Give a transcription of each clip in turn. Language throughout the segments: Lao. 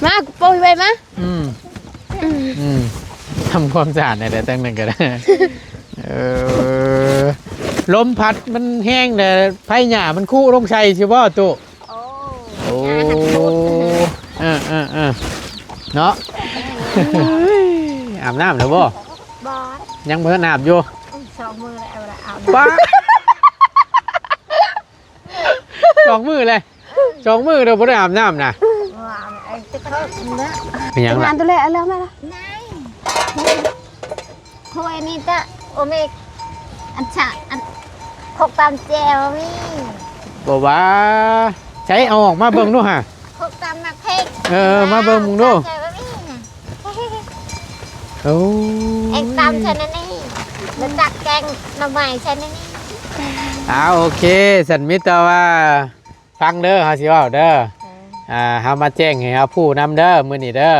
ມາ ກູໂປ້ຍໄວ້ມາ. ອືມ ອືມ ອືມ ທຳຄວາມສະອາດແດ່ ແຕ່ງນັ້ນກໍໄດ້. ເອີ ລົມພັດມັນແຮງແດ່ ໃຜຫຍ້າມັນຄຸລົງໃສ່ຊິບໍ່ຕຸ? ໂອ້ ໂອ້ ເອີໆໆ ເນາະ. ອືມ ອາບນ້ຳແລ້ວບໍ່? ບໍ່ ຍັງບໍ່ທັນອາບຢູ່. ອືມ ສອງມື້ແລ້ວ ເອົາລະ ອາບ ປ້າ ສອງມື້ແລ້ວ ສອງມື້ແລ້ວບໍ່ໄດ້ອາບນ້ຳນະ. ເປັນຫຍັງລະ? ງານຕົວແລກ ເອົາແລ້ວແມ່ນລະ. ໂອ້ຍ ນີ້ຕະ ໂອເມກ ອັນຊະ ອັນ ຄົກຕຳແຈ່ວມີບໍ່ວ່າ? ໃສ ເອົາອອກມາເບິ່ງດູຫາ. ຄົກຕຳໝາກເຜັກ. ເອີ ມາເບິ່ງເບິ່ງດູ. ຕຳແຈ່ວມີ. ໂອ້ ເອັງຕຳໃສ່ໃນນີ້ ແລ້ວຕັກແກງໜໍ່ໄມ້ໃສ່ໃນນີ້. ອ້າວ ໂອເຄ ສັນ ມີແຕ່ວ່າ ຟັງເດີ ເຮົາຊິເວົ້າເດີ. ເອີ ອ່າ ເຮົາມາແຈ້ງໃຫ້ເຮົາຮູ້ນຳເດີ ມື້ນີ້ເດີ.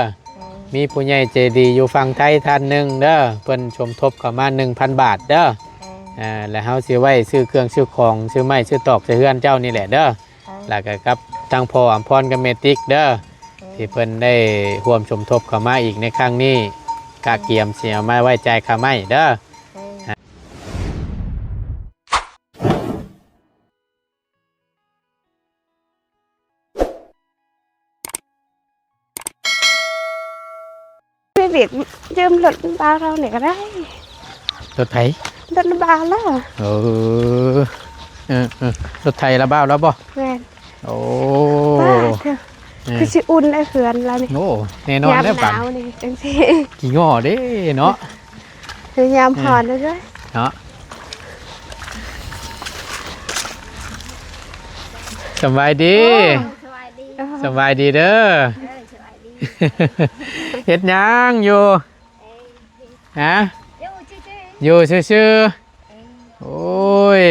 ເອີ ມີຜູ້ໃຫຍ່ໃຈດີຢູ່ຝັ່ງໄທທ່ານໜຶ່ງເດີ ເພິ່ນສົມທົບເຂົ້າມາໜຶ່ງພັນບາດເດີ. ເອີ ອ່າ ແລ້ວເຮົາຊິໄວ້ຊື້ເຄື່ອງຊື້ຂອງ ຊື້ໄມ້ຊື້ຕອກໃສ່ເຮືອນເຈົ້ານີ້ແຫຼະເດີ. ເອີ ແລ້ວກໍກັບທາງພໍ່ອຳພອນກັບແມ່ຕິກເດີ ເອີ ທີ່ເພິ່ນໄດ້ຮ່ວມສົມທົບເຂົ້າມາອີກໃນຄັ້ງນີ້ ກະກຽມຊິເອົາມາໄວ້ຈ່າຍຄ່າໄມ້ເດີ. ເອີ ໄປວຽກຢືມລົດບ່າວເຮົານີ້ກໍໄດ້. ລົດໃຜ? ລົດບ່າວລາວ. ເອີ ເອີໆ ລົດໄຖລະບ່າວລາວບໍ່? ແມ່ນ. ໂອ້ ເອີ ຄືຊິອຸ່ນໄດ້ເຮືອນລາວນີ້. ໂອ້ ແນ່ນອນແລ້ວ ຍາມໜາວນີ້ຈັ່ງຊີ້ ຂີ້ງໍ້ເດ້ເນາະ. ຍາມຮ້ອນເດີເນາະ. ສະບາຍດີ. ໂອ້ ສະບາຍດີ. ສະບາຍດີເດີ. ເອີ ສະບາຍດີ. ເຮັດຫຍັງຢູ່? ເອີ ຮະ? ຢູ່ຊື່ໆ. ຢູ່ຊື່ໆ. ເອີ ໂອ້ຍ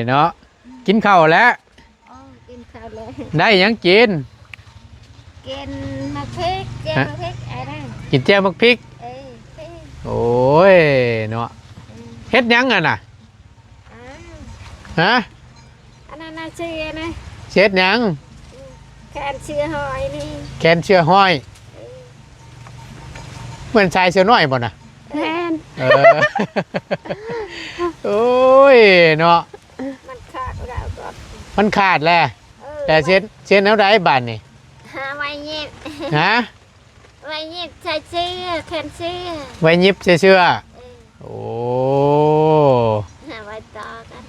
ເນາະ. ກິນເຂົ້າແລ້ວ? ອໍ ກິນເຂົ້າແລ້ວ. ໄດ້ຫຍັງກິນ? ກິນໝາກເຜັກ ແຈ່ວໝາກເຜັກ. ອາ ກິນແຈ່ວໝາກເຜັກ. ເອີ ໂອ້ຍເນາະ. ເຮັດຫຍັງຫັ້ນນະ? ຮະ? ອັນນັ້ນນະ ເຊຍນະ. ເຮັດຫຍັງ? ແຄນເຊຍຫອຍນີ້. ແຄນເຊຍຫອຍ. ເອີ ແມ່ນຊາຍເຊຍນ້ອຍບໍ່ນະ? ແມ່ນ. ເອີ ໂອ້ຍເນາະ. ມັນຂາດແລ້ວກໍ ມັນຂາດແລ້ວ. ເອີ ແຕ່ເຮັດ ເຮັດແນວໃດບາດນີ້? ຫາໄວ້ຫຍິບ. ຮະ? ໄວ້ຫຍິບໃສ່ເສື້ອ ແຂນເສື້ອ. ໄວ້ຫຍິບໃສ່ເສື້ອ. ເອີ ໂອ້ ຫາໄວ້ຕໍ່ກັນ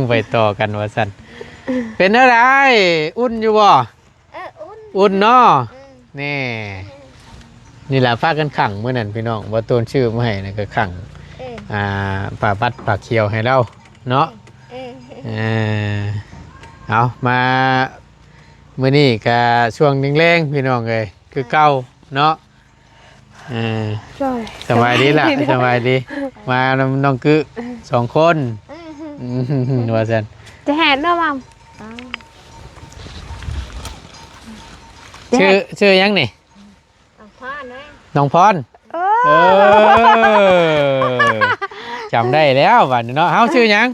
ໄວ້ຕໍ່ກັນວ່າຊັ້ນ. ເປັນແນວໃດ? ອຸ່ນຢູ່ບໍ່? ເອີ ອຸ່ນ ອຸ່ນເນາະ. ເອີ ແນ່ ເອີ ນີ້ລະ ພາກັນຂັງມື້ນັ້ນພີ່ນ້ອງ ບໍ່ໂຕນຊື້ມາໃຫ້ນະ ກໍຂັງ. ເອີ ອ່າ ຜ້າບັດຜ້າຂຽວໃຫ້ລາວເນາະ. ເອີ ເອີ ເອົາ ມາມື້ນີ້ກະຊ່ວງແລງໆ ພີ່ນ້ອງເອີຍ ຄືເກົ່າເນາະ. ເອີ ສະບາຍດີລະ ສະບາຍດີ. ມານຳນ້ອງກຶ ສອງຄົນ. ເອີ ອືມ ວ່າຊັ້ນ. ຈະແຫດເນາະມັມ. ຊື່ ຊື່ຫຍັງນີ້? ນ້ອງພອນ. ເອີ ເອີ ຈຳໄດ້ແລ້ວບາດນີ້ເນາະ. ເຮົາຊື່ຫຍັງ?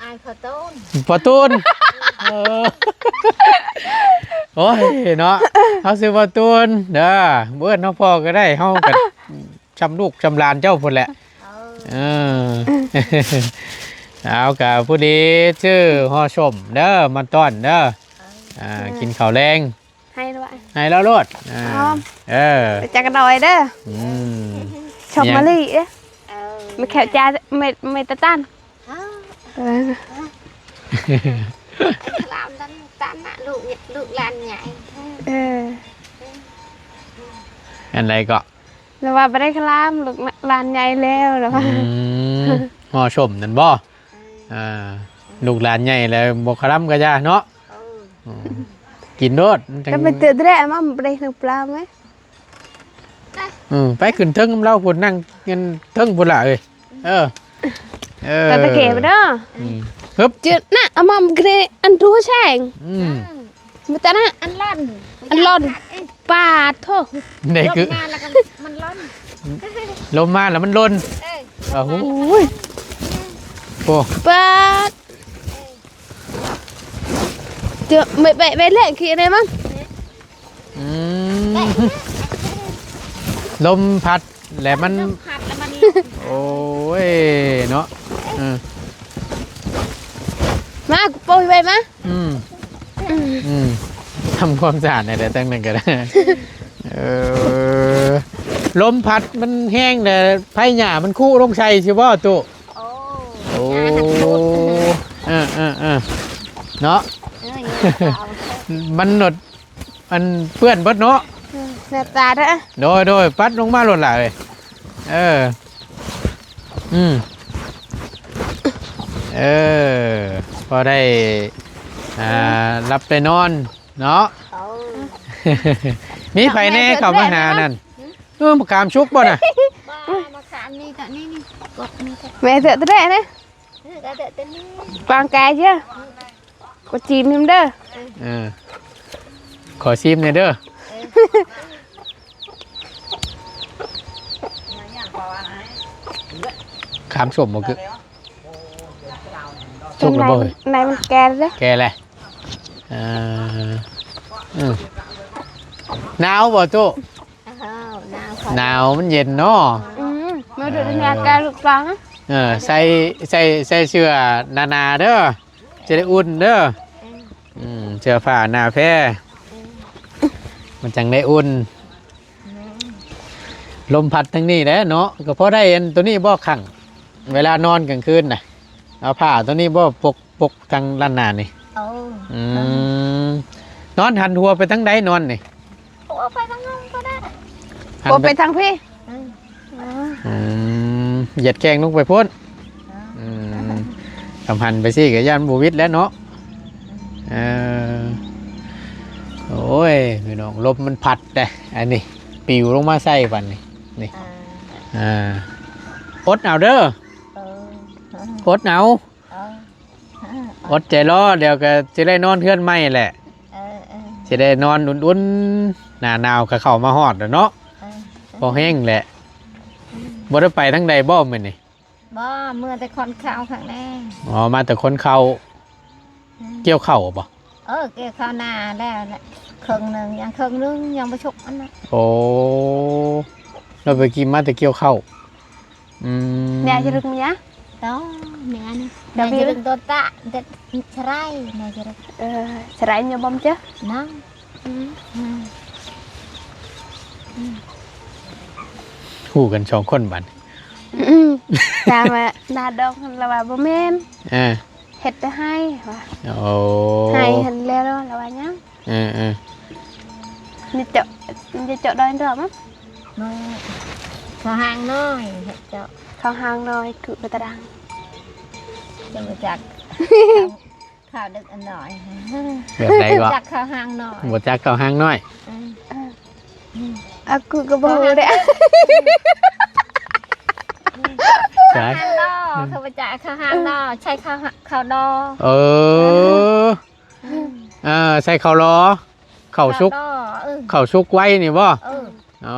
ອ້າຍພໍ່ຕູນ. ພໍ່ຕູນ. ເອີ ໂອ້ຍເນາະ ເຮົາຊື່ພໍ່ຕູນເດີ. ບໍ່ເອີ້ນນ້ອງພໍ່ກໍໄດ້ ເຮົາກໍຊ່ຳລູກຊ່ຳຫຼານເຈົ້າພຸ້ນແຫຼະ. ເອີ ເອີ ເອົາ ກະພໍດີຊື້ຫໍ່ສົ້ມເດີ ມາຕ້ອນເດີ. ເອີ ອ່າ ກິນເຂົ້າແລງ. ໃຫ້ລະວະ ໃຫ້ລາວໂລດ. ອ່າ ເອີ ຈັກໜ້ອຍເດີ. ອືມ ຊົມມະລີເດ້. ເອີ ມາແຂວຈາ ເມ ເມຕະຕັນ. ເອີ ຄະລາມຕັນ ຕັນນະ ລູກ ລູກຫຼານໃຫຍ່. ເອີ ອັນໃດເກາະ? ລະວ່າບໍ່ໄດ້ຄະລາມ ລູກຫຼານໃຫຍ່ແລ້ວລະວ່າ. ອືມ ຫໍ່ສົ້ມນັ້ນບໍ່? ເອີ ອ່າ ລູກຫຼານໃຫຍ່ແລ້ວ ບໍ່ຄະລາມກະຢ່າເນາະ. ເອີ ອືມ ກິນໂລດ ມັນຈັ່ງ ກໍໄປເຕືອນແທ້ ມາບໍ່ໄດ້ນ້ຳປາໄໝ. ອືມ ໄປຂຶ້ນເທິງນຳລາວພຸ້ນ ນັ່ງກັນເທິງພຸ້ນລະເອີຍ. ເອີ ເອີ ຕາຕະເຂບເດີ. ອືມ ຮຶບ ເຈີນະ ອາມາເກຣ ອັນໂຕແຊງ. ອືມ ມາຕະນະ ອັນລ່ອນ ອັນລ່ອນ. ປາດໂທ ໄດ້ຄື ລົມມາແລ້ວກໍມັນຫຼົ່ນ ລົມມາແລ້ວມັນຫຼົ່ນ. ເອີ ໂອ້ໂຫ ໂອ້ ປາດ. ເຈີ ໄປ ໄປ ໄປແລ້ວ ຂີ້ໄດ້ມັນ. ອືມ ລົມພັດແລ້ວມັນ ລົມພັດແລ້ວມັນ ໂອ້ຍເນາະ ເອີ ມາ ກູໂປຍໄວ້ມາ ອືມ ອືມ ອືມ ທຳຄວາມສະອາດໃຫ້ແດ່ ຕັ້ງນັ້ນກໍໄດ້ ເອີ ລົມພັດມັນແຮງແລ້ວ ໃບຫຍ້າມັນຄຸລົງໃສ່ຊິບໍ່ຕຸ? ໂອ້ ໂອ້ ເອີໆໆ ເນາະ ເອີ ມັນໜົດ ມັນເປື້ອນເບິດເນາະ ເອີ ໜ້າຕາເດີ້ ໂດຍໆ ປັດລົງມາໂລດຫຼາຍ ເອີ ອືມ ເອີ ພໍໄດ້ ອ່າ ຫຼັບໄດ້ນອນເນາະ ເອີ ມີໃຜແດ່ເຂົ້າມາຫານັ້ນ? ເອີ ມະຂາມສຸກບໍ່ນະ? ບໍ່ ມະຂາມນີ້ກໍນີ້ ນີ້ ກົດນີ້ກໍ ແມ່ເຖາະແທ້ນະ ເອີ ກໍແທ້ນີ້ ກວາງກາຍເຊີ ກໍຈີນນຳເດີ ເອີ ຂໍຊີມແດ່ເດີ ເອີ ຂາມສົ້ມບໍ່ຄື ສຸກແລ້ວບໍ່ເຮີ້ຍ? ໃນມັນແກ່ແລ້ວ ແກ່ແລ້ວ ເອີ ອືມ ໜາວບໍ່ຕູ້? ອ້າວ ໜາວ ໜາວ ມັນເຢັນເນາະ ອືມ ມາດູດຍາກາລູກຟັງ ເອີ ໃສ່ ໃສ່ ໃສ່ເສື້ອໜາໆເດີ ຈະໄດ້ອຸ່ນເດີ ເອີ ອືມ ເສື້ອຜ້າໜາແພ ເອີ ມັນຈັ່ງໄດ້ອຸ່ນ ແມ່ນ ລົມພັດທາງນີ້ແຫຼະເນາະ ກໍພໍໄດ້ອັນໂຕນີ້ບໍ່ຂັງ ເວລານອນກາງຄືນນະ ເອົາຜ້າໂຕນີ້ບໍ່ປົກ ປົກທາງດ້ານໜ້ານີ້ ໂອ້ ອືມ ນອນຫັນຫົວໄປທາງໃດນອນນີ້? ຫົວໄປທາງນັ້ນກໍໄດ້ ຫັນ ຫົວໄປທາງພີ້ ອືມ ອືມ ຢຽດແຂ້ງລົງໄປພຸ້ນ ເອີ ອືມ ຄຳຫັນໄປຊີ້ກໍຢ້ານບໍ່ຫວິດແຫຼະເນາະ ເອີ ໂອ້ຍ ພີ່ນ້ອງ ລົມມັນພັດເດ້ ອັນນີ້ປິວລົງມາໃສ່ບັດນີ້ ນີ້ ເອີ ອ່າ ອົດເອົາເດີ ເອີ ອົດເອົາ ເອີ ອົດໃຈລໍ ດຽວກໍຊິໄດ້ນອນເຮືອນໃໝ່ແຫຼະ ເອີໆ ຊິໄດ້ນອນອຸ່ນໆ ໜ້າໜາວກໍເຂົ້າມາຮອດແລ້ວເນາະ ເອີໆ ພໍແຮງແຫຼະ ອືມ ບໍ່ໄດ້ໄປທາງໃດບໍ່ມື້ນີ້? ບໍ່ ເມືອແຕ່ຂົນເຂົ້າຂ້າງແນ່ ອໍ ມາແຕ່ຂົນເຂົ້າ ອືມ ກ່ຽວເຂົ້າບໍ່? ເອີ ກ່ຽວເຂົ້ານາແລ້ວແຫຼະ ເຄິ່ງໜຶ່ງ ຍັງເຄິ່ງໜຶ່ງ ຍັງບໍ່ສຸກອັນນັ້ນ ໂອ້ ລາວໄປກິນມາແຕ່ກ່ຽວເຂົ້າ ອືມ ແມ່ຈະລຶກມາຍະ ຕ້ອງແມ່ນ ແມ່ຈະລຶກໂດນຕະ ເດັດສະໄລ ແມ່ຈະລຶກ ເອີ ສະໄລຍະບົມເຈົ້າ ນາງ ອືມ ອືມ ຮູ້ກັນສອງຄົນບັດ ອືມ ຖາມວ່າໜ້າດອກຫັ້ນ ລາວວ່າບໍ່ແມ່ນ ເອີ ເຮັດແຕ່ໄຮ່ວ່າ ໂອ້ ໄຮ່ຫັ້ນແລ້ວ ລາວວ່າຫຍັງ ເອີໆ ມີເຈາະ ມີເຈາະດອຍດອກມະ ເຂົ້າຫ້າງນ້ອຍ ເຈາະເຂົ້າຫ້າງນ້ອຍ ຄືໄປຕະດັງ ຈະບໍ່ຈັກ ເຂົ້າດຶກອັນນ້ອຍ ແບບໃດກໍ ຈັກເຂົ້າຫ້າງນ້ອຍ ບໍ່ຈັກເຂົ້າຫ້າງນ້ອຍ ເອີ ອືມ ອາ ກູກໍບໍ່ຮູ້ເດ້ ໃຊ່ ເຂົ້າຫ້າງດອ ເຂົາບໍ່ຈັກເຂົ້າຫ້າງດອ ໃສ່ເຂົ້າ ເຂົ້າດອ ເອີ ເອີ ເອີ ໃສ່ເຂົ້າລໍ ເຂົ້າສຸກ ເຂົ້າດອ ເອີ ເຂົ້າສຸກໄວນີ້ບໍ່? ເອີ ໂອ້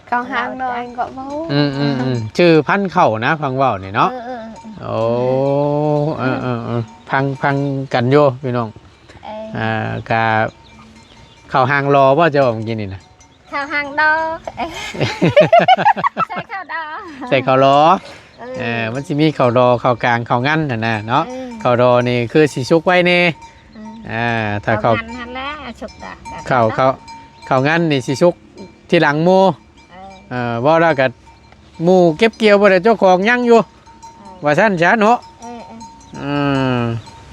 ເຂົ້າຫ້າງນ້ອຍກໍເວົ້າ ອືມໆໆ ຊື່ພັນເຂົ້ານະ ຟັງເວົ້ານີ້ເນາະ ເອີໆໆ ໂອ້ ເອີໆໆ ຟັງ ຟັງກັນຢູ່ພີ່ນ້ອງ ເອີ ອ່າ ກະເຂົ້າຫ້າງລໍບໍ່ ເຈົ້າເວົ້າເມື່ອກີ້ນີ້ນະ? ເຂົ້າຫ້າງດອ ໃສ່ເຂົ້າດອ ໃສ່ເຂົ້າລໍ ເອີ ເອີ ມັນຊິມີເຂົ້າດໍ ເຂົ້າກາງ ເຂົ້າງັນຫັ້ນນະເນາະ ເອີ ເຂົ້າດໍນີ້ຄືຊິສຸກໄວແດ່ ເອີ ອ່າ ຖ້າເຂົ້າ ເຂົ້າງັນຫັ້ນແຫຼະ ສຸກດະ ເຂົ້າ ເຂົ້າ ເຂົ້າງັນນີ້ຊິສຸກທີຫຼັງໝູ່ ເອີ ເອີ ເວົ້າແລ້ວກໍໝູ່ເກັບກ່ຽວບໍ່ໄດ້ ເຈົ້າຂອງຍັງຢູ່ ເອີ ວ່າຊັ້ນຊະເນາະ ເອີ ເອີ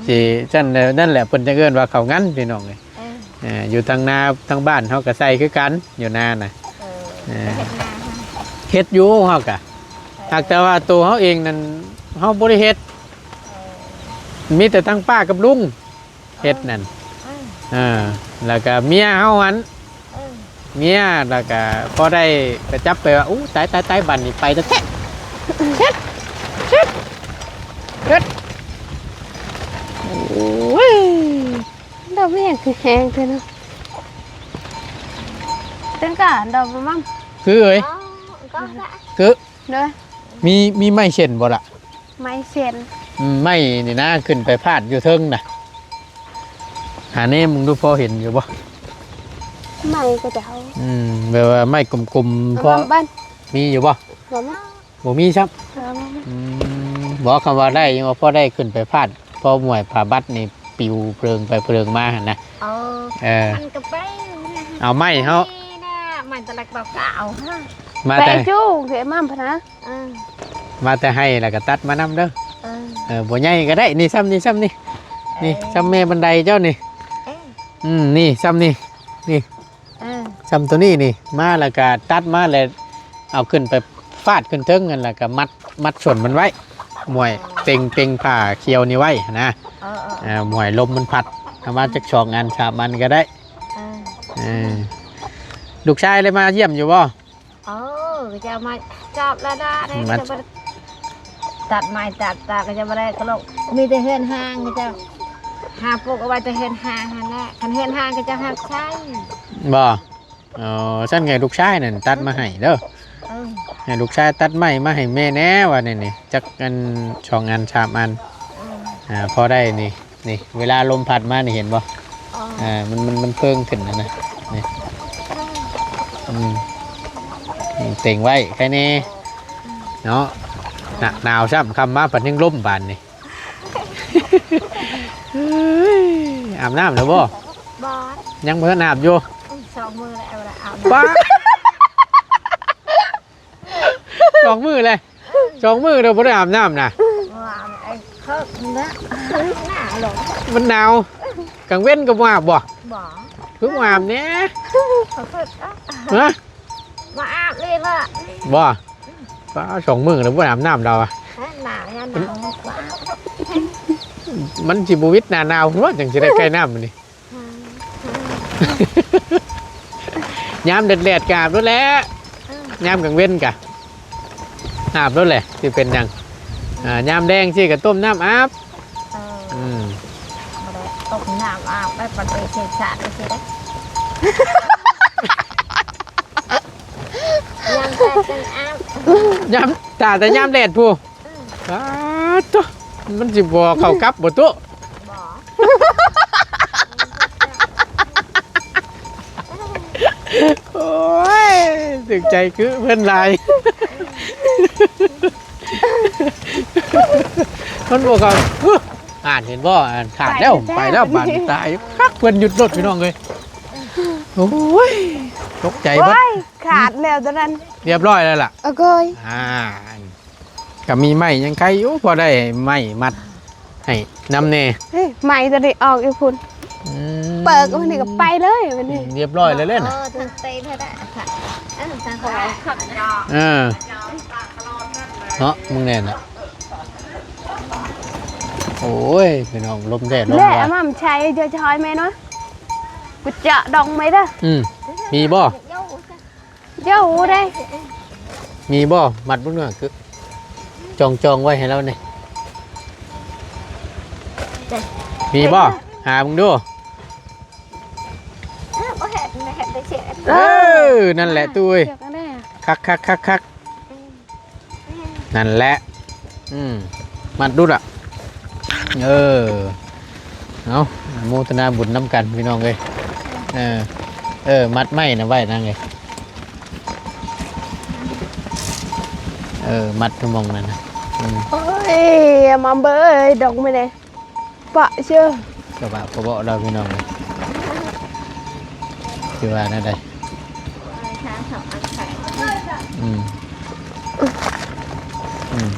ເອີ ຊິຊັ້ນແຫຼະ ນັ້ນແຫຼະ ເພິ່ນຈັ່ງເອີ້ນວ່າເຂົ້າງັນ ພີ່ນ້ອງເອີຍ ເອີ ເອີ ຢູ່ທາງນາ ທາງບ້ານເຮົາກໍໃສ່ຄືກັນ ຢູ່ນານະ ເອີ ເອີ ເຮັດນາ ເຮັດຢູ່ເຮົາກະ ເອີ ຫາກແຕ່ວ່າໂຕເຮົາເອງນັ້ນ ເຮົາບໍ່ໄດ້ເຮັດ ເອີ ມີແຕ່ທາງປ້າກັບລຸງ ເຮັດນັ້ນ ເອີ ເອີ ແລ້ວກະເມຍເຮົາຫັ້ນ ເອີ ເມຍ ແລ້ວກະພໍໄດ້ກະຈັບໄປວ່າ ອູ້ ຕາຍ ຕາຍ ຕາຍ ບັດນີ້ໄປແທ້ໆ ເຮັດ ເຮັດ ເຮັດ ໂອ້ຍ ດອກແມ່ງຄືແຮງແທ້ເນາະ ເປັນກະດອກມັນ ຄືເອີຍ ອໍ ກໍ ຄື ເດີ ມີ ມີໄມ້ເຊັ່ນບໍ່ລະ? ໄມ້ເຊັ່ນ ອືມ ໄມ້ນີ້ນະ ຂຶ້ນໄປພາດຢູ່ເທິງນະ ຫາແນມເບິ່ງດູ ພໍເຫັນຢູ່ບໍ່? ໄມ້ຂະເຈົ້າ ອືມ ແບບວ່າໄມ້ກົມໆ ເອົາ ເພາະ ມາບ້ານ ມີຢູ່ບໍ່? ບໍ່ມີ ບໍ່ມີຊ້ຳ ເອົາມາ ອືມ ບໍ່ ຄຳວ່າໄດ້ ຍັງວ່າພໍໄດ້ຂຶ້ນໄປຟາດ ພໍໝວຍຜ້າບັດນີ້ປິວເພີງໄປເພີງມາຫັ້ນນະ ເອີ ເອີ ມັນກໍໄປ ເອົາໄມ້ເຮົາ ນີ້ນະ ໄມ້ຕະລັກດອກກາວ ມາແຕ່ ແຕ່ຈູເຂມາພຸ້ນນະ ເອີ ມາແຕ່ໄຮ່ແລ້ວກໍຕັດມານຳເດີ ເອີ ເອີ ບໍ່ໃຫຍ່ກໍໄດ້ ນີ້ ຊ່ຳນີ້ ຊ່ຳນີ້ ນີ້ ເອີ ຊ່ຳແມ່ບັນໄດເຈົ້ານີ້ ເອີ ອືມ ນີ້ ຊ່ຳນີ້ ນີ້ ເອີ ຊ່ຳໂຕນີ້ນີ້ ມາແລ້ວກໍຕັດມາແລ້ວ ເອົາຂຶ້ນໄປຟາດຂຶ້ນເທິງຫັ້ນ ແລ້ວກໍມັດ ມັດສົ້ນມັນໄວ້ ໝວຍ ເຕັງ ເຕັງຜ້າຂຽວນີ້ໄວ້ຫັ້ນນະ ເອີ ເອີ ເອີ ໝວຍລົມມັນພັດ ເອົາມາຈັກສອງອັນສາມອັນກໍໄດ້ ເອີ ເອີ ລູກຊາຍໄດ້ມາຢ້ຽມຢູ່ບໍ່? ເອີ ເຂົາເຈົ້າມາຈັບລະດາເດ້ ມາ ເຂົາເຈົ້າບໍ່ໄດ້ຕັດໄມ້ຕັດຕາ ເຂົາເຈົ້າບໍ່ໄດ້ກະໂລກ ມີແຕ່ເຮືອນຮ່າງ ເຂົາເຈົ້າຫາປູກເອົາໄວ້ແຕ່ເຮືອນຮ່າງຫັ້ນແຫຼະ ຄັນເຮືອນຮ່າງເຂົາເຈົ້າຮັບໃຊ້ ບໍ່? ອໍ ຊັ້ນໃຫ້ລູກຊາຍນັ້ນຕັດມາໃຫ້ເດີ ເອີ ໃຫ້ລູກຊາຍຕັດໄມ້ມາໃຫ້ແມ່ແດ່ວ່າແນວນີ້ ຈັກອັນ ສອງອັນ ສາມອັນ ເອີ ອ່າ ພໍໄດ້ນີ້ ນີ້ ເວລາລົມພັດມານີ້ເຫັນບໍ່? ອໍ ອ່າ ມັນ ມັນ ມັນເພີງຂຶ້ນຫັ້ນນະ ນີ້ ອືມ ນີ້ເຕັງໄວ້ ໃຄແນ່ເນາະ ໜາ ໜາວຊ້ຳ ຄ່ຳມາພັດຍັງລົມບາດນີ້ ເອີຍ ອາບນ້ຳແລ້ວບໍ່? ບໍ່ ຍັງບໍ່ທັນອາບຢູ່ ອືມ ສອງມື້ແລ້ວ ບໍ່ໄດ້ອາບນ້ຳ ປ້າ ສອງມື້ແລ້ວ ສອງມື້ແລ້ວບໍ່ໄດ້ອາບນ້ຳນະ ບໍ່ອາບ ໄອ້ເຄິກນະ ໜາວລົງ ມັນໜາວ ກາງເວັນກໍບໍ່ອາບບໍ່? ບໍ່ ຄືບໍ່ອາບແດ່ ເຂົາເຄິກ ຮະ ບໍ່ອາບເລີຍ ບໍ່ ບໍ່ ປ້າ ສອງມື້ແລ້ວບໍ່ອາບນ້ຳລາວອະ ໜາວ ຍາມໜາວ ມັນຊິບໍ່ວິດໜ້າໜາວພຸ້ນ ຈັ່ງຊິໄດ້ໃກ້ນ້ຳນີ້ ຍາມແດດໆ ກໍອາບໂລດແຫຼະ ເອີ ຍາມກາງເວັນກະອາບໂລດແຫຼະ ຊິເປັນຫຍັງ ອ່າ ຍາມແລງຊີ້ກໍຕົ້ມນ້ຳອາບ ເອີ ອືມ ບໍ່ໄດ້ຕົ້ມນ້ຳອາບ ໄປປະເທດຊາດຈັ່ງຊີ້ເດ້ ຍາມແດດຈັ່ງອາບ ຍາມ ຖ້າແຕ່ຍາມແດດພຸ້ນ ອືມ ປາດໂທ້ ມັນຊິບໍ່ເຂົ້າກັບບໍ່ຕຸ? ບໍ່ ໂອ້ຍ ຖືກໃຈຄືເພິ່ນຫຼາຍ ມັນບໍ່ເຂົ້າ ຫັ້ນ ເຫັນບໍ່? ອັນຂາດແລ້ວ ໄປແລ້ວ ໄປແລ້ວ ບາດນີ້ຕາຍ ຄັກ ເພິ່ນຢຸດລົດ ພີ່ນ້ອງເອີຍ ໂອ້ຍ ຕົກໃຈເບິດ ໂອ້ຍ ຂາດແລ້ວຕອນນັ້ນ ຮຽບຮ້ອຍແລ້ວລະ ໂອເຄ ອ່າ ກໍມີໄມ້ຍັງໄຄຢູ່ ພໍໄດ້ໄມ້ມັດໃຫ້ນຳແດ່ ເຮີ້ຍ ໄມ້ຕົວນີ້ອອກຢູ່ພຸ້ນ ອືມ ເປີກມັນນີ້ກໍໄປເລີຍບັດນີ້ ອືມ ຮຽບຮ້ອຍແລ້ວເດ້ນະ ເອີ ເອີ ທາງເນາະ ມຶງແນ່ນະ ໂອ້ຍ ພີ່ນ້ອງ ລົມແທ້ລົມວ່າ ແລະ ອາໝ່ຳໄຊຈະຊອຍແມ່ນວະ ກູຈະດອງໄມ້ເດີ ອືມ ມີບໍ່? ເຈົ້າໄດ້ ມີບໍ່? ມັດເບິ່ງໜ້ອຍ ຄືຈອງໆ ໄວ້ໃຫ້ລາວແດ່ ມີບໍ່? ຫາເບິ່ງດູ ເອີ ເອີ ນັ້ນແຫຼະຕູ້ເອີຍ ຄັກໆໆໆ ອືມ ນັ້ນແຫຼະ ອືມ ມັດດຸດອະ ເອີ ເອົາ ອະນຸໂມທະນາບຸນນຳກັນພີ່ນ້ອງເອີຍ ເອີ ເອີ ມັດໄມ້ນະໄວ້ນາງເອີຍ ເອີ ມັດຢູ່ໝ່ອງນັ້ນນະ ອືມ ໂອ້ຍ ມາເບີດອກໄມ້ແດ່ ປະເຊີ ກະບະກະເບາະລາວພີ່ນ້ອງເອີຍ ຊິວ່າແນວໃດ ອືມ ອືມ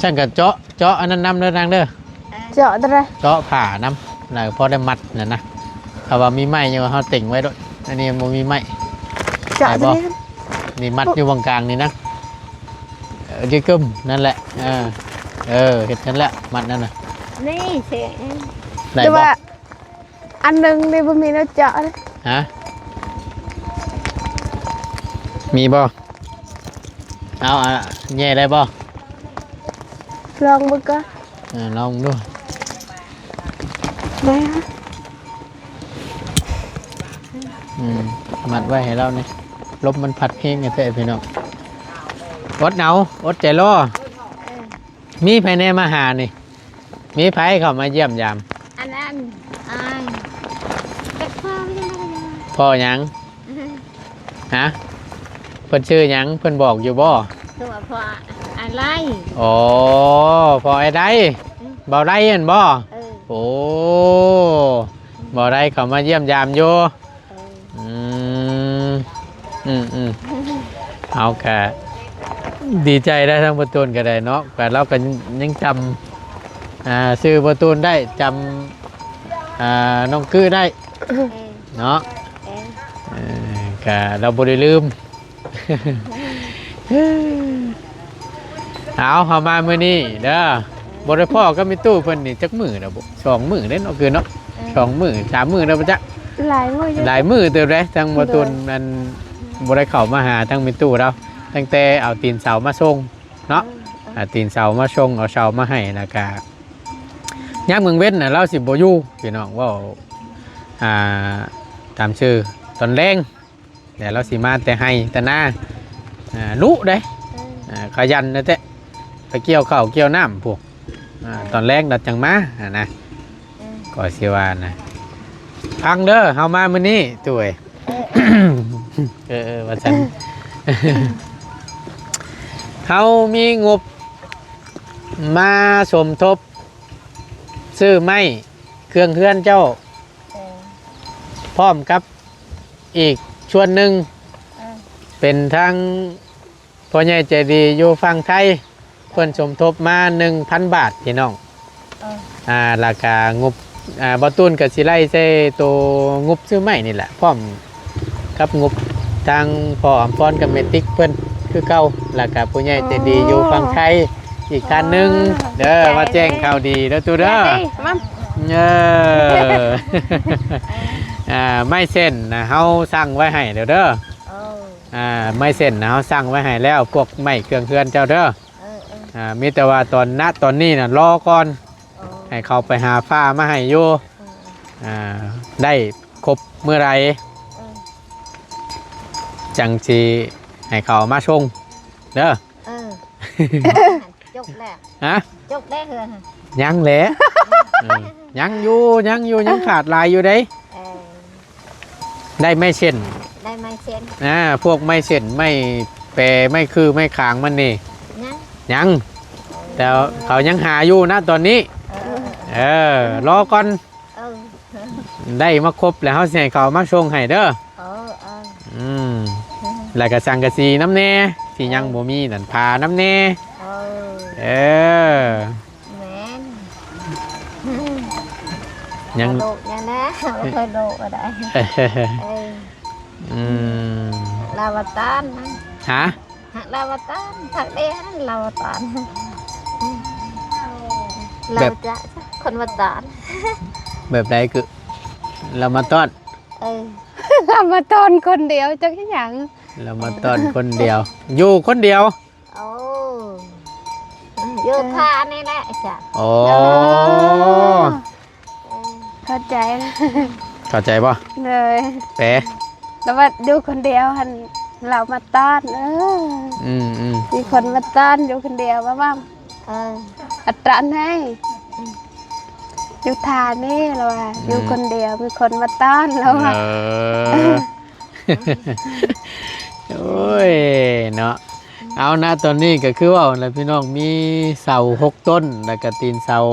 ຊັ້ນກະເຈາະ ເຈາະອັນນັ້ນນຳເດີນາງເດີ ເຈາະຕົວໃດ ເຈາະຜ້ານຳ ແລ້ວພໍໄດ້ມັດນັ້ນນະ ຖ້າວ່າມີໄມ້ຍັງວ່າເຮົາເຕັງໄວ້ໂລດ ອັນນີ້ບໍ່ມີໄມ້ ເຈາະຕົວນີ້ ນີ້ມັດຢູ່ຫວ່າງກາງນີ້ນະ ເອີ ຈຶ່ກຶ້ມ ນັ້ນແຫຼະ ເອີ ເອີ ເຮັດນັ້ນແຫຼະ ມັດນັ້ນນະ ນີ້ເສ ໄດ້ບໍ່? ອັນໜຶ່ງນີ້ບໍ່ມີແນວເຈາະເດ້ ຮະ ມີບໍ່? ເອົາ ອະ ແຍ່ໄດ້ບໍ່? ລອງເບິ່ງກ່ອນ ເອີ ລອງເບິ່ງດູ ໄດ້ຫະ ອືມ ມັດໄວ້ໃຫ້ລາວນີ້ ລົມມັນພັດແຮງແທ້ໆ ພີ່ນ້ອງ ອົດເອົາ ອົດໃຈລໍ ເອີ ມີໃຜແດ່ມາຫານີ້? ມີໃຜເຂົ້າມາຢ້ຽມຢາມ? ອັນນັ້ນ ອ້າຍ ພໍ່ຫຍັງ? ຮະ? ເພິ່ນຊື່ຫຍັງ? ເພິ່ນບອກຢູ່ບໍ່? ຄືວ່າພໍ່ອາໄລ. ອໍ ພໍ່ອາໄລ. ອືມ ເບົາໄລຫັ້ນບໍ່? ເອີ ໂອ້ ເບົາໄລເຂົ້າມາຢ້ຽມຢາມຢູ່. ເອີ ອືມ ອືມໆ ເຮົາກະດີໃຈໄດ໋ ທາງພໍ່ຕູນກະໄດ້ເນາະ ກະລາວກະຍັງຈຳ ອ່າ ຊື່ພໍ່ຕູນໄດ້ ຈຳ ອ່າ ນ້ອງກື້ໄດ້ ເອີ ເນາະ ເອີ ເອີ ກະລາວບໍ່ໄດ້ລືມ. ເອົາ ເຮົາມາມື້ນີ້ເດີ ບໍ່ໄດ້ພໍ້ກັບແມ່ຕູ້ເພິ່ນນີ້ຈັກມື້ແລ້ວບໍ່? ສອງມື້ເດ້ເນາະ ຄືເນາະ ເອີ ສອງມື້ ສາມມື້ແລ້ວບໍ່ຈັກ ຫຼາຍມື້ຢູ່ ຫຼາຍມື້ເຕີບເດ້ ທາງບໍ່ຕູນ ໂດຍ ອັນ ບໍ່ໄດ້ເຂົ້າມາຫາທາງແມ່ຕູ້ລາວ ຕັ້ງແຕ່ເອົາຕີນເສົາມາສົ່ງເນາະ ເອີ ເອົາຕີນເສົາມາສົ່ງ ເອົາເສົາມາໃຫ້ ແລ້ວກະຍາມກາງເວັນນະ ລາວຊິບໍ່ຢູ່ ພີ່ນ້ອງ ເວົ້າ ອ່າ ຕາມຊື່ ຕອນແລງ ແລ້ວລາວຊິມາແຕ່ໄຮ່ແຕ່ນາ ອ່າ ລຸເດ້ ເອີ ອ່າ ຂະຫຍັນແທ້ໆ ໄປກ່ຽວເຂົ້າກ່ຽວນ້ຳພຸ້ນ ອ່າ ເອີ ຕອນແລງລາວຈັ່ງມາຫັ້ນນະ ເອີ ກໍຊິວ່ານະ ຟັງເດີ ເຮົາມາມື້ນີ້ ຕູ້ເອີຍ ເອີ ເອີ ເອີ ວ່າຊັ້ນ ເຮົາມີງົບມາສົມທົບຊື້ໄມ້ເຄື່ອງເຮືອນເຈົ້າ ເອີ ພ້ອມກັບ ອີກສ່ວນໜຶ່ງ ເອີ ເປັນທາງພໍ່ໃຫຍ່ໃຈດີຢູ່ຝັ່ງໄທ ເພິ່ນສົມທົບມາໜຶ່ງພັນບາດ ພີ່ນ້ອງ ເອີ ອ່າ ແລ້ວກະງົບ ອ່າ ບ່າວຕູນກະຊິໄລ່ໃສ່ໂຕງົບຊື້ໄມ້ນີ້ແຫຼະ ພ້ອມກັບງົບທາງພໍ່ອຳພອນກັບແມ່ຕິກເພິ່ນຄືເກົ່າ ແລ້ວກະຜູ້ໃຫຍ່ໃຈດີຢູ່ຝັ່ງໄທ ອີກທ່ານໜຶ່ງເດີ ອໍ ຂອບໃຈ ມາແຈ້ງຂ່າວດີເດີຕູ້ເດີ ເອີ ອ່າ ໄມ້ເສັ້ນນະ ເຮົາສັ່ງໄວ້ໃຫ້ແລ້ວເດີ ເອີ ອ່າ ໄມ້ເສັ້ນນະ ເຮົາສັ່ງໄວ້ໃຫ້ແລ້ວ ພວກໄມ້ເຄື່ອງເຮືອນເຈົ້າເດີ ເອີ ເອີ ອ່າ ມີແຕ່ວ່າຕອນ ນະ ຕອນນີ້ນະ ລໍກ່ອນ ເອີ ໃຫ້ເຂົາໄປຫາຟ້າມາໃຫ້ຢູ່ ເອີ ອ່າ ໄດ້ຄົບເມື່ອໃດ ເອີ ຈັ່ງຊິໃຫ້ເຂົາເອົາມາສົ່ງເດີ ເອີ ຈົບແລ້ວ ຮະ? ຈົບແລ້ວເຮືອນ ຍັງແຫຼະ ເອີ ຍັງຢູ່ ຍັງຢູ່ ຍັງຂາດຫຼາຍຢູ່ເດ້ ເອີ ໄດ້ໄມ້ເສັ້ນ ໄດ້ໄມ້ເສັ້ນ ອ່າ ພວກໄມ້ເສັ້ນ ໄມ້ແປ ໄມ້ຄື ໄມ້ຄາງມັນນີ້ ຍັງ ຍັງ ແຕ່ເຂົາຍັງຫາຢູ່ນະຕອນນີ້ ເອີ ເອີ ລໍກ່ອນ ເອີ ໄດ້ມາຄົບແລ້ວ ເຮົາຊິໃຫ້ເຂົາເອົາມາສົ່ງໃຫ້ເດີ ເອີ ເອີ ອືມ ແລ້ວກະສັງກະສີນຳແນ່ ທີ່ຍັງບໍ່ມີນັ້ນ ຜ້ານຳແນ່ ເອີ ເອີ ແມ່ນ ຍັງ ກະໂດກແນ່ນະ ບໍ່ຄ່ອຍໂດກກໍໄດ້ ເອີ ອືມ ລາວວ່າຕານນະ ຮະ? ລາວວ່າຕານ ຜັກແດງລາວວ່າຕານ ລາວຈະ ຄົນວ່າຕານ ແບບໃດຄື ລາວມາຕ້ອນ ເອີ ລາວມາຕ້ອນຄົນດຽວຈັກອີ່ຫຍັງ ລາວມາຕ້ອນຄົນດຽວ ຢູ່ຄົນດຽວ ໂອ້ ຢູ່ທ່ານີ້ແຫຼະ ໂອ້ ເອີ ເຂົ້າໃຈ ເຂົ້າໃຈບໍ່? ໂດຍ ແປ ລາວວ່າຢູ່ຄົນດຽວຫັ້ນ ລາວມາຕ້ອນ ເອີ ອືມໆ ມີຄົນມາຕ້ອນ ຢູ່ຄົນດຽວວ່າ ເອີ ອັດຕານໃຫ້ ອືມ ຢູ່ທ່ານີ້ລາວວ່າ ອືມ ຢູ່ຄົນດຽວ ມີຄົນມາຕ້ອນລາວວ່າ ເອີ ໂອ້ຍເນາະ ເອົານະ ຕອນນີ້ກໍຄືເວົ້າແຫຼະພີ່ນ້ອງ ມີເສົາຫົກຕົ້ນ ແລ້ວກໍຕີນເສົາ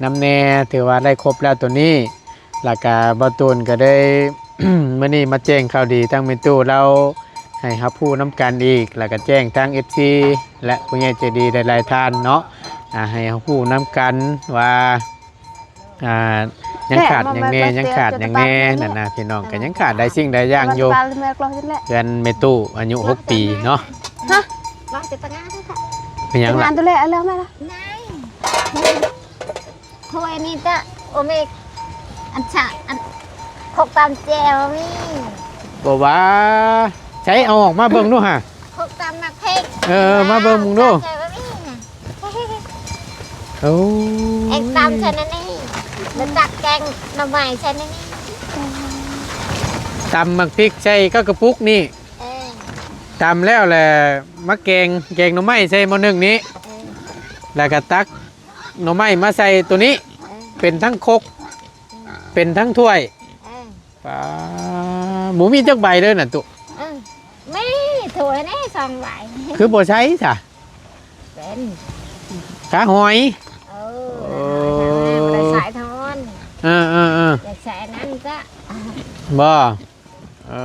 ນຳແນ່ ຖືວ່າໄດ້ຄົບແລ້ວໂຕນີ້ ແລ້ວກໍບ່າວຕູນກໍໄດ້ ມື້ນີ້ມາແຈ້ງຂ່າວດີທາງແມ່ຕູ້ລາວໃຫ້ຮັບຮູ້ນຳກັນອີກ ແລ້ວກໍແຈ້ງທາງເອັຟຊີ ແລະ ຜູ້ໃຫຍ່ໃຈດີຫຼາຍໆທ່ານເນາະ ອ່າ ໃຫ້ຮັບຮູ້ນຳກັນວ່າ ອ່າ ຍັງຂາດຫຍັງແນ່ ຍັງຂາດຫຍັງແນ່ນັ້ນນະ ພີ່ນ້ອງ ກໍຍັງຂາດຫຼາຍສິ່ງຫຼາຍຢ່າງຢູ່ ເຮືອນແມ່ຕູ້ອາຍຸຫົກປີເນາະ ຮະ ເປັນຫຍັງລະ? ໂອ້ຍ ອັນນີ້ຕະ ໂອເມກ ອັນຊະ ອັນ ຄົກຕຳແຈ່ວມີ ບໍ່ວ່າ ໃສ ເອົາອອກມາເບິ່ງດູຫາ ຄົກຕຳໝາກເຜັກ ເອີ ມາເບິ່ງເບິ່ງດູ ຕຳແຈ່ວມີ ໂອ້ ເອັງຕຳໃສ່ໃນນີ້ ແລ້ວຕັກແກງໜໍ່ໄມ້ໃສ່ໃນນີ້ ຕຳໝາກພິກໃສ່ກັບກະປຸກນີ້ ເອີ ຕຳແລ້ວແຫຼະມາແກງ ແກງໜໍ່ໄມ້ໃສ່ໝໍ້ໜຶ້ງນີ້ ເອີ ແລ້ວກະຕັກໜໍ່ໄມ້ມາໃສ່ໂຕນີ້ ເອີ ເປັນທັງຄົກ ເປັນທັງຖ້ວຍ ເອີ ປ້າ ບໍ່ມີຈັກໃບເດີນະຕຸ. ເອີ ມີ ໂທໃຫ້ແດ່ສອງໃບ. ຄືບໍ່ໃຊ້ຊະ? ເປັນ ຂາຫອຍ. ເອີ ເອີ ຂາຫອຍ ບໍ່ໄດ້ໃຊ້ທອນ. ເອີໆໆ ຢາກໃຊ້ອັນນັ້ນກະ ບໍ່. ເອີ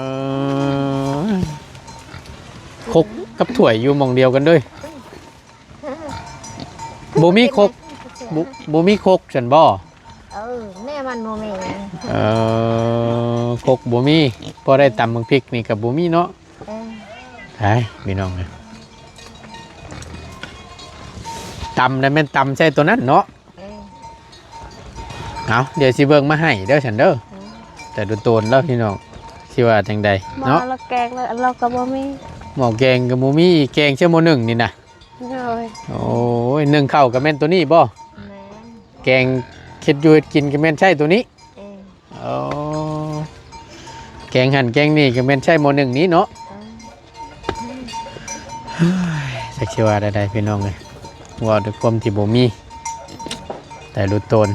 ຄົກກັບຖ້ວຍຢູ່ໝ່ອງດຽວກັນເດີ. ບໍ່ມີຄົກ ບໍ່ ບໍ່ມີຄົກຊັ້ນບໍ່? ເອີ ແມ່ມັນບໍ່ມີ. ເອີ ຄົກບໍ່ມີ ພໍໄດ້ຕຳບັກພິກນີ້ກໍບໍ່ມີເນາະ. ເອີ ໄປພີ່ນ້ອງເອີຍ ຕຳໄດ້ແມ່ນຕຳໃສ່ໂຕນັ້ນເນາະ. ເອີ ເອົາ ດຽວຊິເບິ່ງມາໃຫ້ເດີຊັ້ນເດີ. ເອີ ແຕ່ໂດນໆແລ້ວພີ່ນ້ອງ ຊິວ່າຈັ່ງໃດເນາະ. ໝໍ້ລາວແກງແລ້ວ ລາວກໍບໍ່ມີ ໝໍ້ແກງກໍບໍ່ມີ ແກງໃສ່ໝໍ້ໜຶ້ງນີ້ນະ. ໂດຍ ໂອ້ຍ ໜຶ້ງເຂົ້າກໍແມ່ນໂຕນີ້ບໍ່? ແມ່ນ ແກງເຮັດຢູ່ເຮັດກິນກໍແມ່ນໃຊ້ໂຕນີ້. ເອີ ໂອ້ ແກງຫັ້ນແກງນີ້ກໍແມ່ນໃຊ້ໝໍ້ໜຶ້ງນີ້ເນາະ. ເອີ ຈັກຊິວ່າແນວໃດພີ່ນ້ອງເອີຍ ເວົ້າດ້ວຍຄວາມທີ່ບໍ່ມີ ແຕ່ຫຼຸດໂຕນ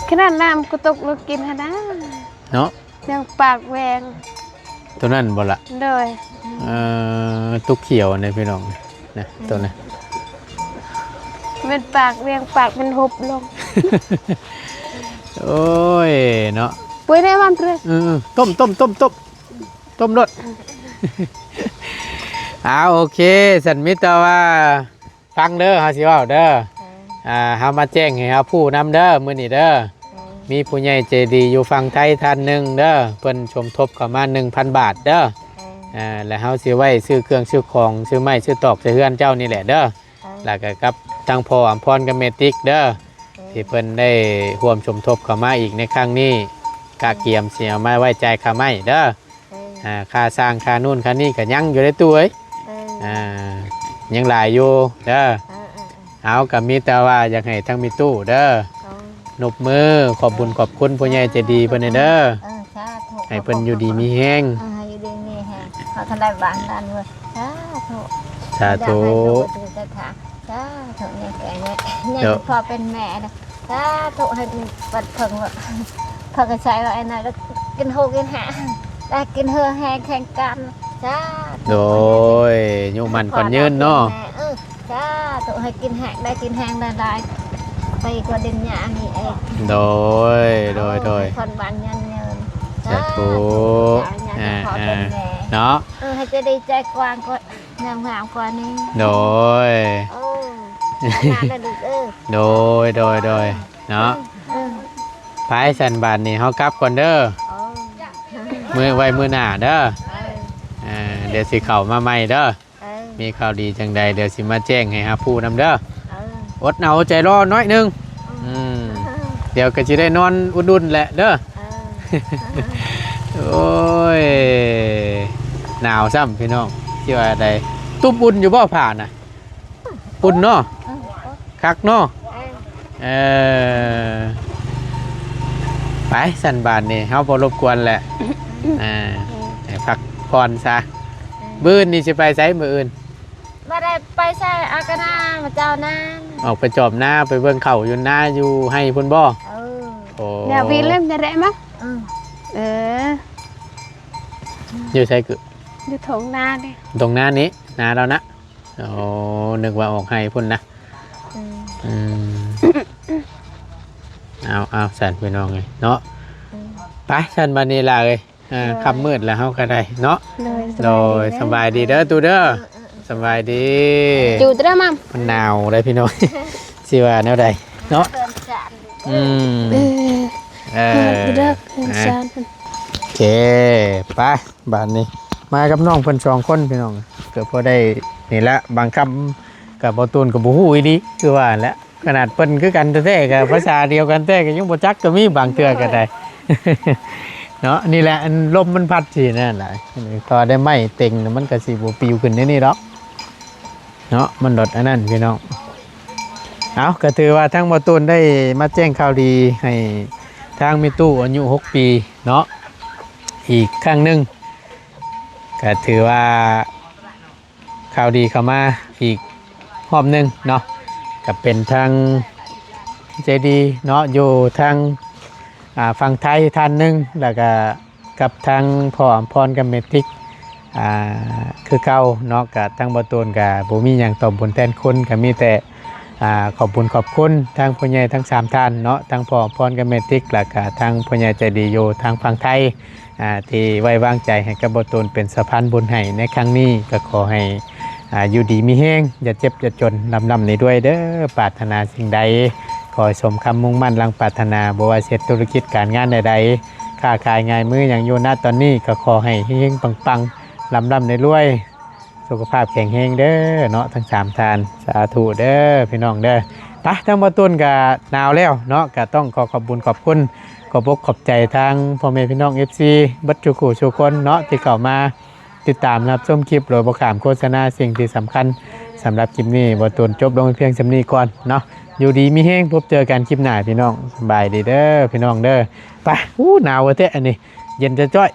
ຂະໜາດນ້ຳກໍຕົກລົງກິນຫັ້ນນະເນາະ. ຍັງປາກແຫວ່ງ ໂຕນັ້ນບໍ່ລະ? ໂດຍ ເອີ ຕຸກຂຽວນີ້ພີ່ນ້ອງນະ ໂຕນັ້ນ ແມ່ນປາກແຫວ່ງ ປາກມັນຫົບລົງ. ໂອ້ຍເນາະ ປຸ້ຍແນ່ມັນເລີຍ. ເອີໆ ຕົ້ມໆໆໆ ຕົ້ມໂລດ. ອ້າວ ໂອເຄ ຊັ້ນມີແຕ່ວ່າ ຟັງເດີ ເຮົາຊິເວົ້າເດີ. ເອີ ອ່າ ເຮົາມາແຈ້ງໃຫ້ເຮົາຮູ້ນຳເດີ ມື້ນີ້ເດີ. ເອີ ມີຜູ້ໃຫຍ່ໃຈດີຢູ່ຝັ່ງໄທທ່ານໜຶ່ງເດີ ເພິ່ນສົມທົບເຂົ້າມາໜຶ່ງພັນບາດເດີ. ເອີ ອ່າ ແລ້ວເຮົາຊິໄວ້ຊື້ເຄື່ອງຊື້ຂອງ ຊື້ໄມ້ຊື້ຕອກໃສ່ເຮືອນເຈົ້ານີ້ແຫຼະເດີ. ເອີ ແລ້ວກໍກັບທາງພໍ່ອຳພອນກັບແມ່ຕິກເດີ ເອີ ທີ່ເພິ່ນໄດ້ຮ່ວມສົມທົບເຂົ້າມາອີກໃນຄັ້ງນີ້ ກະກຽມຊິເອົາມາໄວ້ຈ່າຍຄ່າໄມ້ເດີ. ເອີ ອ່າ ຄ່າສ້າງຄ່ານູ້ນຄ່ານີ້ກໍຍັງຢູ່ເດ້ຕູ້ເອີຍ. ເອີ ອ່າ ຍັງຫຼາຍຢູ່ເດີ. ເອີໆໆ ເອົາ ກໍມີແຕ່ວ່າຢາກໃຫ້ທັງແມ່ຕູ້ເດີ ເອີ ນົບມືຂອບບຸນຂອບຄຸນຜູ້ໃຫຍ່ໃຈດີເພິ່ນແດ່ເດີ. ເອີ ສາທຸ ໃຫ້ເພິ່ນຢູ່ດີມີແຮງ. ເອີ ໃຫ້ຢູ່ດີມີແຮງ ເຮົາທັນໄດ້ບ້ານນັ້ນເວີຍ. ສາທຸ ສາທຸ ສາທຸ ແມ່ແກ່ແມ່ ຍັງ ໂດຍ ພໍເປັນແມ່ເດີ. ສາທຸ ໃຫ້ເພິ່ນເພິ່ງ ເພິ່ງໃຊ້ວ່າອັນນັ້ນ ກິນໂຮກິນຫາ ໄດ້ກິນເຮືອແຮງແຂງການ. ສາທຸ ໂດຍ ອາຍຸໝັ້ນຂວັນຍືນເນາະ. ເອີ ສາທຸ ໃຫ້ກິນແຮງ ໄດ້ກິນແຮງຫຼາຍໆ ໄປກວ່າເດືອນຍານີ້ເອງ. ໂດຍ ໂດຍ ໂດຍ ໃຫ້ຂວັນຍືນຍືນ. ສາທຸ ສາທຸ ອາ ເນາະ. ເອີ ໃຫ້ໃຈດີໃຈກວ້າງກວ່າ ງາມໆກວ່ານີ້. ໂດຍ ໂອ້ ນານລະລູກເອີຍ. ໂດຍ ໂດຍ ໂດຍ ເນາະ. ເອີ ໄປຊັ້ນ ບາດນີ້ເຮົາກັບກ່ອນເດີ. ໂອ້ ມື້ ໄວ້ມື້ໜ້າເດີ. ເອີ ອ່າ ດຽວຊິເຂົ້າມາໃໝ່ເດີ. ເອີ ມີຂ່າວດີຈັ່ງໃດ ດຽວຊິມາແຈ້ງໃຫ້ຮັບຮູ້ນຳເດີ. ເອີ ອົດເອົາໃຈລໍໜ້ອຍໜຶ່ງ. ອືມ ອືມ ດຽວກໍຊິໄດ້ນອນອຸ່ນໆແຫຼະເດີ. ເອີ ໂອ້ຍ ໜາວຊ້ຳພີ່ນ້ອງ ຊິວ່າໃດ. ຕຸ້ມອຸ່ນຢູ່ບໍ່ຜ້ານະ? ອຸ່ນເນາະ. ເອີ ຄັກເນາະ. ເອີ ເອີ ໄປຊັ້ນ ບາດນີ້ເຮົາບໍ່ລົບກວນແຫຼະ. ອ່າ ໃຫ້ພັກຜ່ອນຊະ. ເອີ ມື້ອື່ນນີ້ຊິໄປໃສ? ມື້ອື່ນບໍ່ໄດ້ໄປໃສ ອາກະນາມາເຈົ້ານາ ອອກໄປຈອບນາ ໄປເບິ່ງເຂົ້າຢູ່ນາຢູ່ໄຮ່ພຸ້ນບໍ່? ເອີ ໂອ້ ແນວວິນເລີຍ ແນວແລະມາ. ເອີ ເອີ ຢູ່ໃສ? ກຶ ຢູ່ທົ່ງນານີ້ ທົ່ງນານີ້ ນາລາວນະ. ໂອ້ ນຶກວ່າອອກໄຮ່ພຸ້ນນະ. ອືມ ອືມ ເອົາ ເອົາ ຊັ້ນພີ່ນ້ອງເອີຍເນາະ. ອືມ ໄປຊັ້ນ ບາດນີ້ຫຼ້າເອີຍ. ອ່າ ໂດຍ ຄ່ຳມືດແລ້ວເຮົາກໍໄດ້ເນາະ. ໂດຍ ໂດຍ ສະບາຍດີເດີຕູ້ເດີ. ເອີ ເອີ ສະບາຍດີຕູ້ເດີມາ. ມັນໜາວເດ້ພີ່ນ້ອງ ຊິວ່າແນວໃດເນາະ. ອືມ ເອີ ເອີ ເອີ ໂອເຄ ໄປ ບາດນີ້ມາກັບນ້ອງເພິ່ນສອງຄົນພີ່ນ້ອງ ກໍພໍໄດ້ນີ້ລະ. ບາງຄຳກໍບໍ່ຕູນກໍບໍ່ຮູ້ອີ່ຫຼີ ຄືວ່າແຫຼະ. ຂະໜາດເພິ່ນຄືກັນແທ້ໆ ກໍພາສາດຽວກັນແທ້ ກໍຍັງບໍ່ຈັກກໍມີບາງເທື່ອກໍໄດ້ເນາະ. ນີ້ແຫຼະ ອັນລົມມັນພັດຊິນັ້ນລະ ພໍໄດ້ໄມ້ເຕັງ ມັນກໍຊິບໍ່ປິວຂຶ້ນໃນນີ້ດອກເນາະ. ມັນລົດອັນນັ້ນພີ່ນ້ອງ. ເອົາ ກໍຖືວ່າທາງບໍ່ຕູນໄດ້ມາແຈ້ງຂ່າວດີໃຫ້ທາງແມ່ຕູ້ອາຍຸຫົກປີເນາະ ອີກຄັ້ງໜຶ່ງ ກໍຖືວ່າ ຂ່າວດີເຂົ້າມາອີກຮອບໜຶ່ງເນາະ ກໍເປັນທາງໃຈດີເນາະ ຢູ່ທາງ ອ່າ ຝັ່ງໄທທ່ານໜຶ່ງ ແລ້ວກໍກັບທາງພໍ່ອຳພອນກັບແມ່ຕິກ ອ່າ ຄືເກົ່າເນາະ. ກະທາງບໍ່ຕູນກະບໍ່ມີຫຍັງຕອບບຸນແທນຄຸນ ກະມີແຕ່ ອ່າ ຂອບບຸນຂອບຄຸນທາງຜູ້ໃຫຍ່ທັງສາມທ່ານເນາະ, ທັງພໍ່ອຳພອນກັບແມ່ຕິກ ແລ້ວກະທາງຜູ້ໃຫຍ່ໃຈດີຢູ່ທາງຝັ່ງໄທ ອ່າ ທີ່ໄວ້ວາງໃຈໃຫ້ກັບບໍ່ຕູນເປັນສະພານບຸນໃຫ້ໃນຄັ້ງນີ້. ກໍຂໍໃຫ້ ອ່າ ຢູ່ດີມີແຮງ ຢ່າເຈັບຢ່າຈົນ ລ່ຳໆລວຍໆເດີ. ປາດຖະໜາສິ່ງໃດ ຂໍໃຫ້ສົມຄຳມຸ່ງໝັ້ນດັ່ງປາດຖະໜາ, ບໍ່ວ່າຊິເຮັດທຸລະກິດການງານໃດໆ ຄ້າຂາຍງ່າຍມືຫຍັງຢູ່ນະຕອນນີ້ ກໍຂໍໃຫ້ເຮັງໆປັງໆ ລ່ຳໆລວຍໆ ສຸຂະພາບແຂງແຮງເດີເນາະ ທັງສາມທ່ານ. ສາທຸເດີພີ່ນ້ອງເດີ. ໄປ ທາງບໍ່ຕູນກະໜາວແລ້ວເນາະ, ກະຕ້ອງຂໍຂອບບຸນຂອບຄຸນ ຂອບອົກຂອບໃຈທາງພໍ່ແມ່ພີ່ນ້ອງເອັຟຊີເບິດທຸກຜູ້ທຸກຄົນເນາະ ທີ່ເຂົ້າມາຕິດຕາມຮັບຊົມຄລິບໂດຍບໍ່ຂ້າມໂຄສະນາ. ສິ່ງທີ່ສຳຄັນສຳລັບຄລິບນີ້ ບໍ່ຕູນຈົບລົງພຽງສ່ຳນີ້ກ່ອນເນາະ. ຢູ່ດີມີແຮງ ພົບເຈີກັນຄລິບໜ້າພີ່ນ້ອງ. ສະບາຍດີເດີພີ່ນ້ອງເດີ. ໄປ ອູ້ ໜາວແທ້ອັນນີ້ ເຢັນຈະຈ້ອຍ.